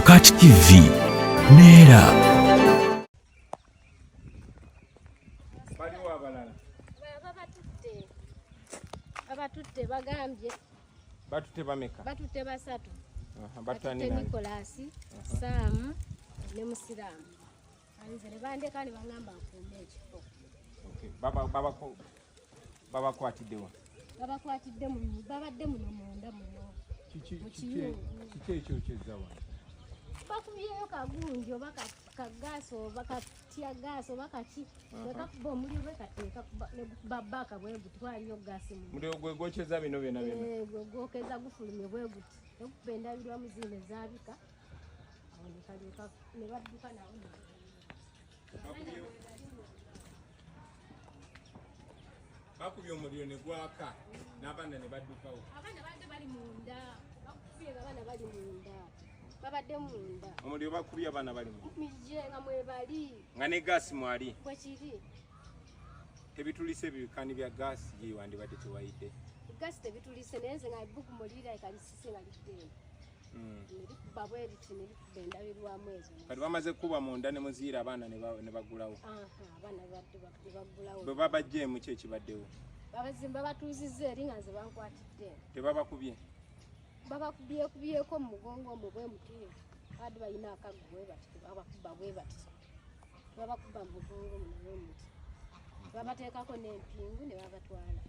Sokat TV neera. Baliwo abalala babatutte, bagambye batutte bameka? Batutte basatu. Batutte Batutte Nikolasi, Saamu ne Musiraamu. Nze ne bandeka ne baŋŋamba nkuume ekifo. Okay. Babakwatiddewa? Babakwatidde mu, babadde muno munda muno. Mu kiyungu. Kiki ekyo kyezza wano? Bakubyeyo kagunji oba kagaasi oba katya gaasi oba kaki, nekakuba omuliro bwe kati, nekakuba baaka bwe guti, waliyo gaasi mu Muliro gwe gwokyeza bino byonna byonna? Eh, gwe gwokeza, gufulumye bwe guti, nekuba endabirwamu zino ezaabika awo, nekalyoka ne badduka nawo. Bakubye omuliro ne gwaka n'abaana ne baddukawo. Abaana badde bali munda, bakubye nga abaana bali munda, babadde munda. Omuliro bakubye abaana bali mu Mije nga mwebali. Nga ne gaasi mwali? Bwekiri. Tebitulise ebikani bya gaasi ye wandibadde tewayidde? Gaasi tebitulise, naye nze nga ebbugumu lirabika lisise nga lidde eno, ne likuba bwe riti, ne likuba endabirwamu ezo. Kati bamaze kuba munda ne muziira abaana ne baggulawo? Aha, abaana badde ne baggulawo. Bwe babaggyemu, ki ekibaddewo? Babazimba batuuzizza eri nga nze bankwatidde eno. Tebabakubye? Babakubyekubyeko mu mugongo omwo bwe muti, badde balina akaggo bwe bati, babakuba bwe bati, babakuba mu mugongo muno bwe muti, babateekako n'empingu ne babatwala,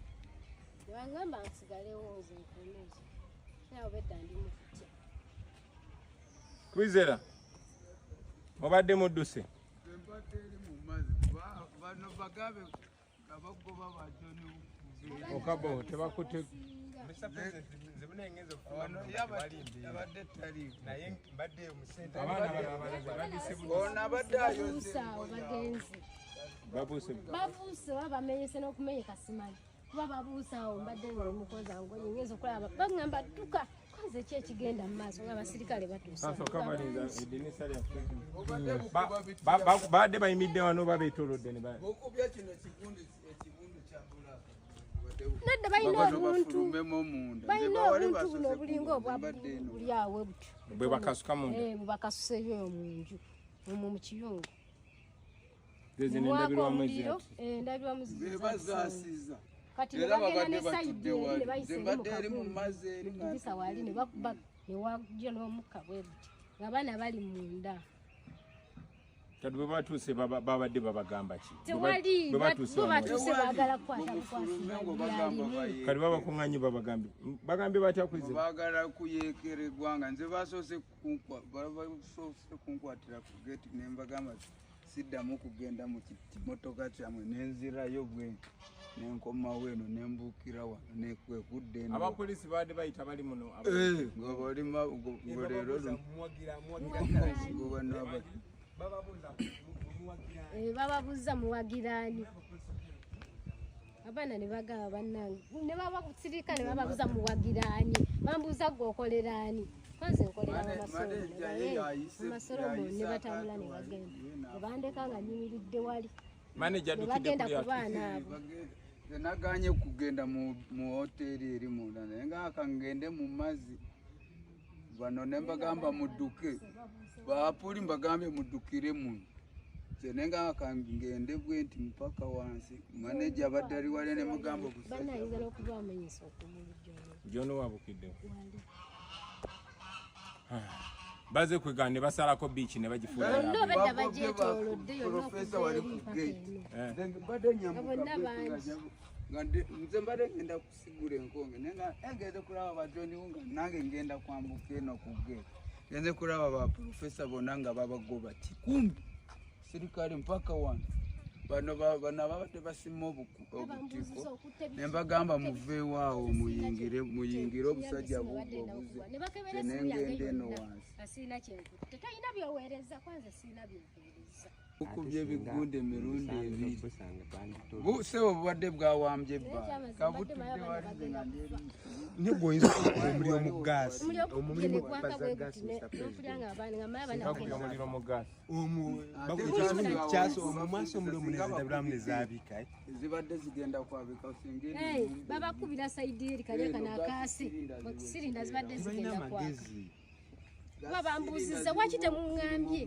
ne bagamba nsigalewo nze nkuume ekyo, naye obedda ndi mu kutya. Kwizera, mubadde mudduse? Empaka eri mu mazzi. Bano bagabe abagoba ba John. Okabo tebakute. Ono abadde taliiko. Abaana bano abalala baduse. Ono abadde ayoze. Babuuse awo, bagenze. Babuuse? Babuuse oba bamenyese n'okumenyeka simanyi, kuba babuuse awo. Mbadde ndi mukoza ngoye, ngenza okulaba baŋŋamba dduka, kwanze ki ekigenda mu maaso nga abasirikale batuuse. Sasooka balinza eddirisa lyaffe. Obadde bukuba biti. Babadde bayimiridde wano, babeetoolodde ne Bukubye kino ekibundu, ekibundu kya bulaka. Nedda, balina Bano obuntu. bafulumemu munda. Nze Balina bawali obuntu buno basoose obulinga obwa mbadde eno. buli awo butyo. Bwe bakasuka munda? Eh, bwe bakasuseyo eyo mu nju omwo mu kiyungu. Zezino Mwaka endabirwamu omuliro, ezati. eh, endabirwamu Be bazaasiza. Kati ne Era bagenda babadde ne sayidi batudde eri ne wali. bayisa Nze eri mu mbadde eri mu kagundi. mazzi eri nga Eddirisa wali ne bakuba ne wajja n'omukka bwe guti ng'abaana bali munda. Kati bwe batuuse babadde babagamba ki? Tewali. Bwe batuuse Bo wano? batuuse Tewali. baagala kukwata Mufulume bukwasi ngo bagamba byalimu. bayeekere. Kati babakuŋŋaanye, babagambye bagambye batya, Kwizera? Baagala kuyeekera eggwanga. Nze basoose kunkwatira ku geeti, ne mbagamba siddamu kugenda mu kimotoka kyammwe, nenzirayo bwe nenkomawo eno, nembuukira wano nekwekudda eno. Abapoliisi babadde bayita bali muno? Eh, nga bali ngo leero luno ngo bano Eh, bababuuza muwagiraani, abaana ne bagamba bannange, ne babasirika ne bababuuza muwagiraani, bambuuza gwe okoleraani, kwanze nkolera Manager ye Masolomoni, ne yayise batambula ne akaato bagenda wali, ye ne bandeka nga nyimiridde wali. Manager Ne addukidde bagenda kuli ku atu baana abo. Nze naganye kugenda mu hoteri eri munda, naye nga kangende mu mazzi bano ne mbagamba mudduke, baapuli mbagambye muddukire muno, nze ne nga kangende bwe nti mpaka wansi. Maneja abadde ali wali ne mugamba Banna obusajja ayinza n'okuba amenyesa okugulu gyona. Jono wabukidde. Wali. Baze kwegana ne basalako biiki ne bagifuula Bonna yaabwe. obedda bagyetoolodde yonna Profesa okuva wali eri ku mpaka gate. eno. Eh. Nze mbadde nyambuka Nga bonna bwe bangi. nga nze mbadde ngenda kusigula enkonge, naye nga ngenze kulaba bajoniwo nga nange ngenda kwambuka eno ku gate, ngenze kulaba ba profesa bonna nga babagoba kikumi sirikale mpaka wano. Bano bano ababadde basima obutiko ne mbagamba muveewaawo muyingire, muyingire, obusajja bubwo obuze. Nze ne ngenda eno wansi. Asiina kyenkutte, talina byoweereza, kwanza siina byoweereza. Bukubye ebigundi emirundi ebiri. Sebo bubadde bwawambye ebbaala kabutudde wali, nze nga ndi eri. Naye gwe oyinza okukuba omuliro mu gaasi? Omuliro Omuliro negwaka baza bwe gaasi, guti Mr. President. nofulya nga abaana nga maya abaana Bakubye bagenda. omuliro mu gaasi. Ate Kyasa omwo maaso omuliro munezendabiramu nezaabika. Zibadde zigenda kwabika singa Hey, babakubira sayidi eri kali Eno kano gaasi akaasi sirinda ziwe sirinda zibadde Tebalina zigenda kwaka. amagezi. Kuba bambuuzizza waki temuŋŋambye,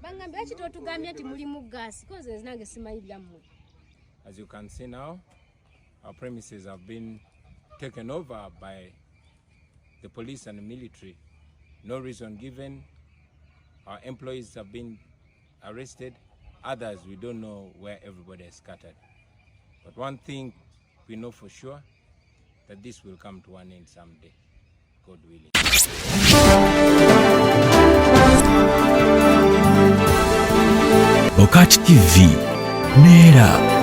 baŋŋambye lwaki totugambye nti mulimu gaasi, koze nze nange simanyi byammwe. As you can see now, our premises have been taken over by the police and the military. No reason given. Our employees have been arrested. Others, we don't know where everybody is scattered. But one thing we know for sure, that this will come to an end someday, God willing. Bokat TV neera.